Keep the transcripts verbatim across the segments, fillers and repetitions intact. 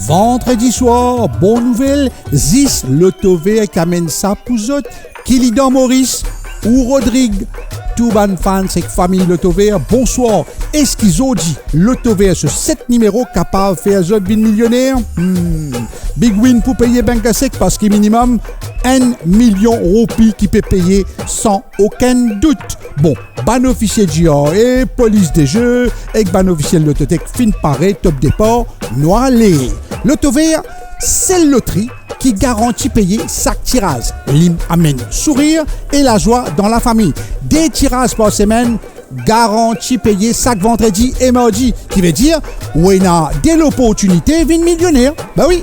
Vandredi swar, bon nouvel, zis Lotover ki amenn sa pou zot. Ki li dan Moris ou Rodrig? Tou bann fans ek fami Lotover, bonswar. Eski zordi Lotover so set nimero kapav fer zot vinn milioner? Hmm. Big Win pou peye bank sek, parski minimem enn milion roupi ki pe peye san okenn dout. Bon, bann ofisie G R A, polis de ze ek bann ofisie Lottotech finn pare, top depar, nou ale. Lotover, sel lotri ki garanti peye sak tiraz. Li amenn sourir e lazwa dan lafami. De tiraz par semenn, garanti peye sak vandredi e mardi, ki vedir ou ena de loportinite vinn milioner. Ba wi,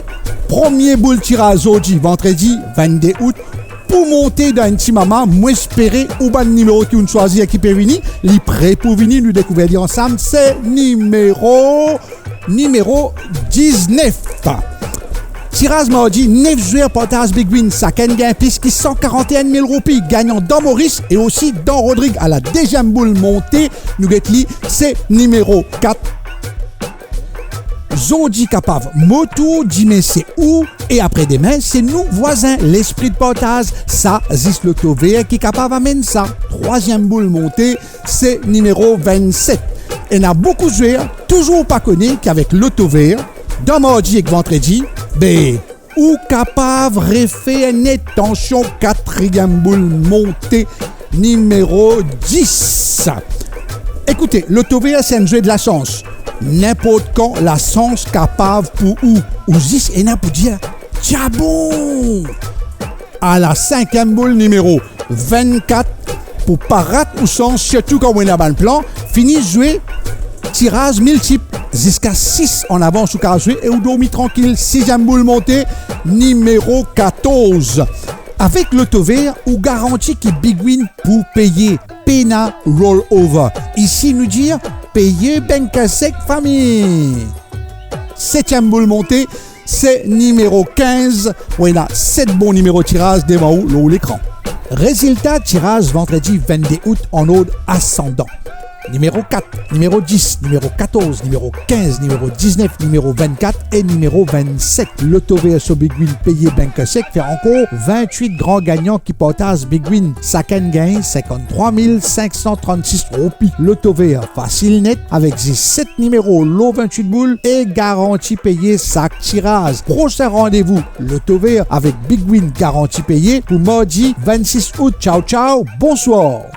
premie boul tiraz zordi, vandredi vennde out, pou monte dan enn ti moman. Mo espere ou bann nimero ki ou'nn swazir ki pe vini, li pre pou vini, nou dekouver li ansam. Se nimero, nimero diznef. Tiraz mardi, nef zwer partaz Big Win, sakenn gagn plis ki san karantenn mil roupi, gagnan dan Moris e osi dan Rodrig. Ala deziem boul monte, nou get li, se nimero kat. Zordi kapav mo tour, dime se ou, e apre dime se nou vwazin. Lespri de partaz, sa zis Lotover ki kapav amenn sa. Trwaziem boul monte, se nimero vennset. Ena boukou zwer touzour pa kone ki avek Lotover, dan mardi ek vandredi, be, ou kapav refer net. Atansion, katriem boul monte, nimero dis. Ekoute, Lotover se enn zwe de lasans. Ninport kan, lasans kapav pou ou. Ou zis ena pou dir, "Tiabon!" Ala sinkiem boul, nimero vennkat, pou pa rat ou sans, sirtou kan ou ena bann plan, fini zwe tiraz miltip, ziska sis an avans ou kapav zwe e ou dormi trankil. Siziem boul monte, nimero katorz. Avek Lotover, ou garanti ki Big Win pou peye, pena roll over. Isi nou dir, peye bank sek, fami. Setiem boul monte, se nimero kinz. Ou ena set bon nimero tiraz devan ou lor lekran. Rezilta tiraz vandredi vennde out an ord asandan. Nimero kat, nimero dis, nimero katorz, nimero kinz, nimero diznef, nimero vennkat e nimero vennset. Lotover so Big Win peye bank sek, fer ankor vintwit gran gagnan ki partaz Big Win. Sakenn gagn sinkanntrwa mil sink san trannsis roupi. Lotover fasil net, avek zis set nimero lor vintwit boul e garanti peye sak tiraz. Prosin randevou Lotover avek Big Win garanti peye pou mardi vennsis out. Tchao, tchao, bonswar.